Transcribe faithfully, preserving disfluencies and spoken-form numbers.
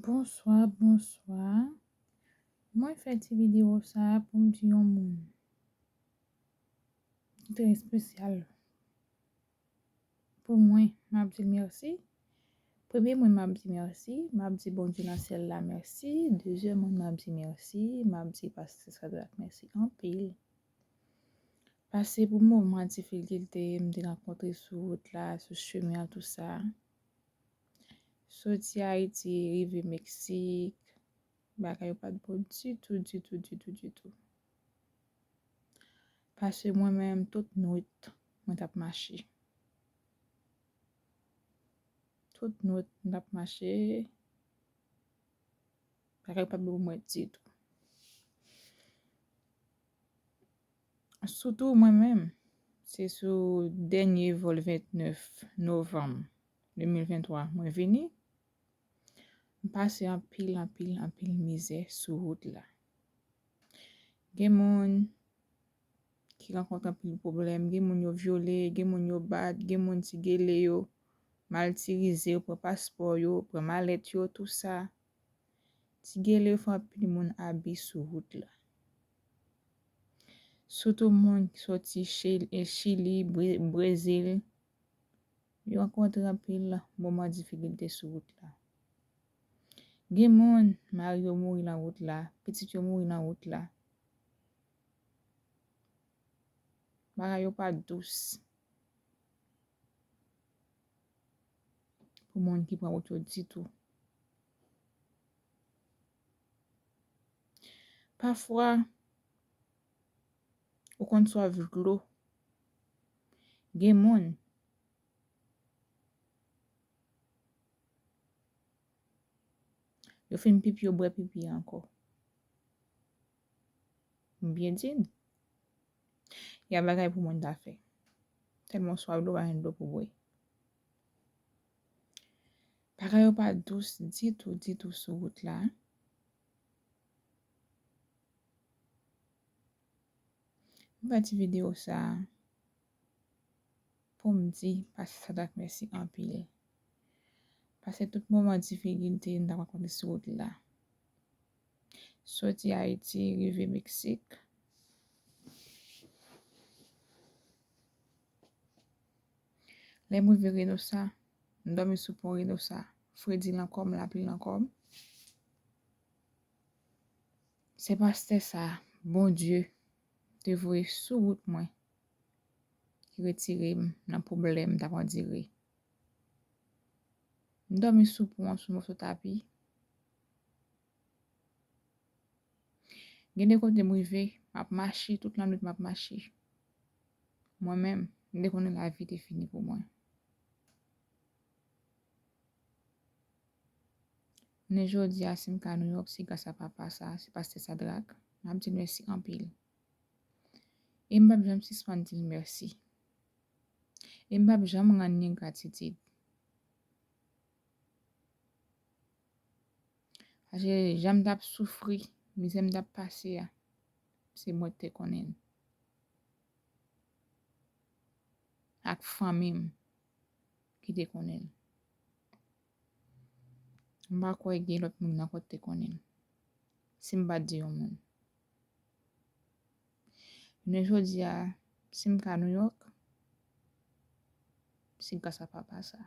Bonswa, bonswa. Mwen fè ti videyo sa a pou m di yon moun ki trè espesyal pou mwen. M ap di l mèsi. Premye moun m ap di mèsi, m ap di Bondye nan syèl la mèsi. Dezyèm moun m ap di mèsi, m ap di Pastè Sadrak mèsi anpil. Pase pou moman difikilte m te rankontre sou wout la, sou chemen an, tou sa. Soti Ayiti, rive Meksik, bagay yo pa t bon ditou, ditou, ditou, ditou. Paske mwen menm, tout nwit, mwen t ap mache. Tout nwit, mwen t ap mache. Bagay yo pa t bon pou mwen ditou. Sitou mwen menm, se sou dènye vòl vennèf novanm de mil venntwa mwen vini. M pase anpil, anpil, anpil mizè sou wout la. Gen moun ki rankontre anpil pwoblèm, gen moun yo vyole, gen moun yo bat, gen moun ti gele yo matirize, yo pran paspò yo, pran malèt yo, tou sa. Ti gele yo fè anpil moun abi sou wout la. Sitou moun ki soti Chil-, e Chili, Bre-, Brezil, yo rankontre anpil moman difikilte sou wout la. Gen moun, mari yo mouri nan wout la, pitit yo mouri nan wout la. Bagay yo pa dous pou moun ki pran wout yo ditou. Pafwa, ou konn swav dlo. Gen moun, yo fin pipi, yo bwè pipi ankò. M byen di n. Y a bagay pou moun ta fè. Tèlman w swav dlo, pa gen dlo pou bwè. Bagay yo pa dous ditou, ditou sou wout la. M fè ti videyo sa a pou m di Pastè Sadrak mèsi anpil. Paske tout moman difikilte m t ap rankontre sou wout la. Soti Ayiti, rive Meksik. Lè m rive Reynosa, m dòmi sou pon Reynosa. Fredi lan kò m, lapli lan kò m. Se pastè sa, Bondye te voye sou wout mwen, ki retire m nan pwoblèm m t ap andire. M dòmi sou pon an, sou moso tapi. Gen de kote m rive, m ap mache, tout lannwit m ap mache. Mwen menm, m te konnen lavi te fini pou mwen. Jounen jodi a, si m ka Nouyòk, se gras a papa sa, se pastè Sadrak. M ap di l mèsi anpil. E m p ap janm sispann di l mèsi. E m p ap janm rann li gratitid. Paske jan m t ap soufri, mizè m t ap pase a, se mwen ki te konnen l. Ak fanmi m ki te konnen l. M pa kwè gen lòt moun ankò ki te konnen l, si m pa t di yon moun. Jounen jodi a, si m ka Nouyòk, se gras a papa sa.